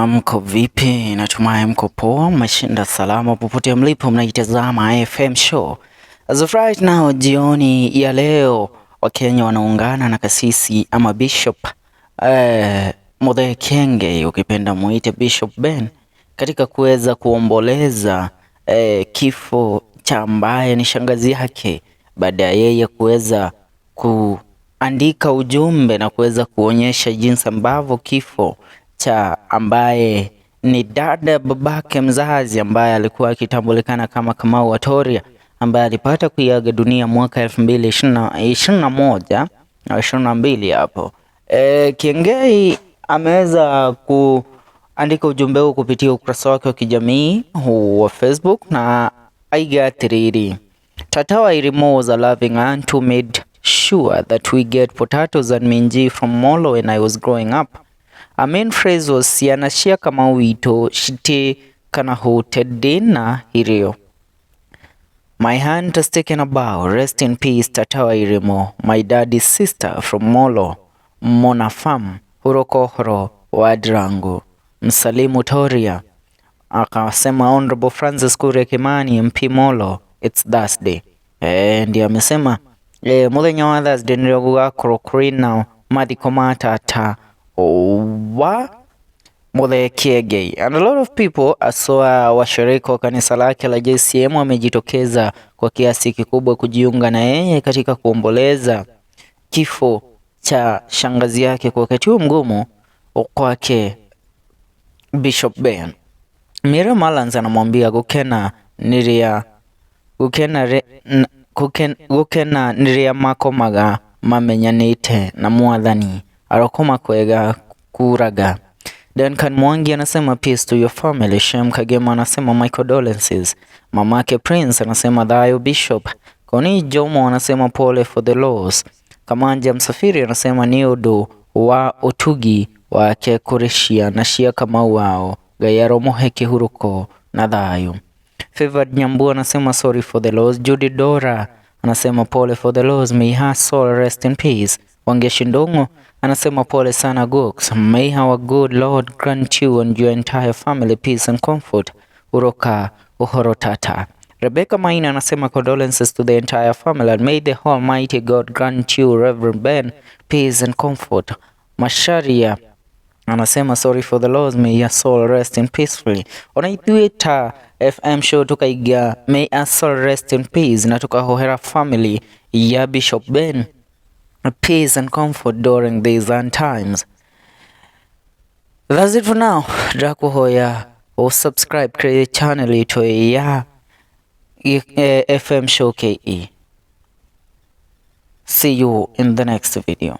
Mko vipi? Natumai mko poa, mmeshinda salama popote mlipo mnaitazama FM show. As of right now, jioni ya leo Wakenya wanaungana na kasisi ama Bishop Muthee Kiengei, ukipenda muite Bishop Ben, katika kuweza kuomboleza kifo cha ambaye ni shangazi yake baada ya yeye kuweza kuandika ujumbe na kuweza kuonyesha jinsi ambavyo kifo cha ambaye ni dada babake mzazi ambaye alikuwa akitambulikana kama Kamau Watoria ambaye alipata kuiaga dunia mwaka 2021 na 22 hapo. Kiengei ameweza kuandika ujumbe huu kupitia ukurasa wake wa kijamii huu wa Facebook na aiga atiriri: "Tata wa Irimo was a loving aunt who made sure that we get potatoes and minji from Molo when I was growing up. A main phrase was ciana cia Kamau witũ citi kanahutedina irio. My aunt has taken a bow. Rest in peace, Tata wa Irimo, my daddy's sister from Molo, Mona Farm, Hurokohoro, Wadrangu. Msalimu Toria." Akasema Honorable Francis Kuria Kimani, MP Molo, it's Thursday. Ndio amesema muthenya wa Thursday nĩrĩo gũgakorwo kũrĩ na mathiko ma tata wa Muthee Kiengei. And a lot of people, aswa washirika wa kanisa lake la JCM, wamejitokeza kwa kiasi kikubwa kujiunga na yeye katika kuomboleza kifo cha shangazi yake kwa wakati huu mgumu kwake Bishop Ben. Mira Malans anamwambia gukena niria gukena gukena niria makomaga mamenyanite na mwathani arokoma kwega kuraga. Duncan Mwangi anasema, "Peace to your family." Shem Kagema anasema, "My condolences." Mamake Prince anasema, "Thayo Bishop." Koni Jomo anasema, "Pole for the loss." Kamanja Msafiri anasema, "Ni undu wa utugi wake kuri ciana cia Kamau wao, Ngai aromuhe kihuruko na thayu." Favored Nyambu anasema, "Sorry for the loss." Judy Dora anasema, "Pole for the loss, may her soul rest in peace." Wangeshi Ndung'u anasema, "Pole sana Gooks, may our good Lord grant you and your entire family peace and comfort. Uroka uhoro tata." Rebecca Maina anasema, "Condolences to the entire family and may the Almighty God grant you, Reverend Ben, peace and comfort." Masharia anasema, "Sorry for the loss, may your soul rest in peacefully." Ona ithuĩ ta FM show tukaiga, may our soul rest in peace, na tukahohera family ya Bishop Ben peace and comfort during these end times. That's it for now. Ndakuhoya usubscribe kuri channel itũ ya FM show KE. See you in the next video.